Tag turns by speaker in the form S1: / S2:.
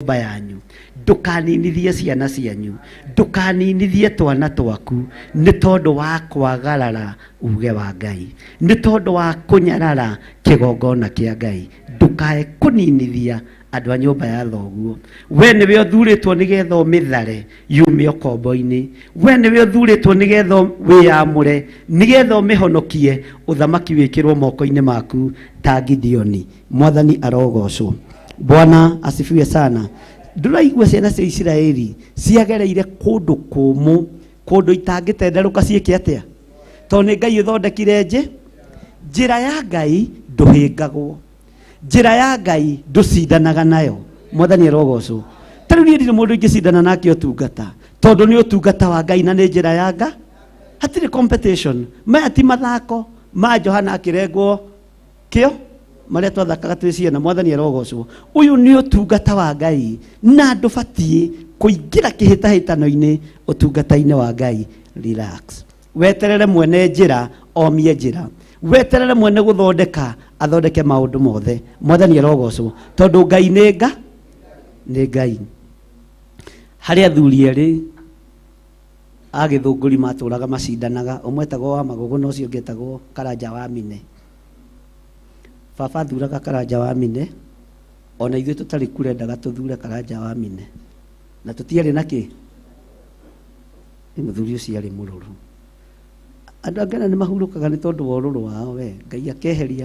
S1: Nyũmba yanyu, ndũkaninithie ciana cianyu, ndũkaninithie twana twaku nĩ tondũ wa kwagarara uge wa Ngai, nĩ tondũ wa kũnyarara kĩgongona kĩa Ngai. Ndũkae kũninithia andũ a nyũmba ya thoguo. We nĩwe ũthurĩtwo nĩgetha ũmĩthare yume ũkombo-inĩ. We nĩwe ũthurĩtwo nĩgetha wĩyamũre, nĩgetha ũmĩhonokie, ũthamaki wĩkĩrwo moko-inĩ maku ta Gideoni. Mwathani arogocwo. Bwana asifiwe sana. Ndũraigua ciana cia Isiraeli ciagereire kũndũ kũmũ, kũndũ itangĩtenderũka ciĩke atĩa? Tondũ nĩ Ngai ũthondekire njĩra ya Ngai ndũhĩngagwo, njĩra ya Ngai ndũcindanaga nayo. Mwathani arogocwo. Ta rĩu niĩ ndirĩ mũndũ ingĩcindana nake ũtungata, tondũ nĩ ũtungata wa Ngai na nĩ njĩra ya Ngai. Hatirĩ competition. Maya ti mathako ma Johana akĩrengwo kĩo marĩa twathakaga twĩ ciana. Mwathani arogocwo. Ũyũ nĩ ũtungata wa Ngai na ndũbatiĩ kũingĩra kĩhĩtahĩtano-inĩ ũtungata-inĩ wa Ngai. Relax, weterere mwene njĩra omie njĩra, weterere mwene gũthondeka athondeke maũndũ mothe. Mwathani arogocwo, tondũ Ngai nĩ nga nĩ Ngai. Harĩ athuri erĩ a Gĩthũngũri matũraga macindanaga, ũmwe etagwo wa Magũgũ na ũcio ũngĩ etagwo Karanja wa Mine. Baba athuraga Karanja wa Mine, ona ithuĩ tũtarĩ kurendaga tũthure Karanja wa Mine, na tũtiarĩ na kĩ. Nĩ mũthuri ũcio arĩ mũrũrũ. Andũ angĩ ona nĩ mahurũkaga nĩ tondũ wa ũrũrũ wao, we Ngai akeheria.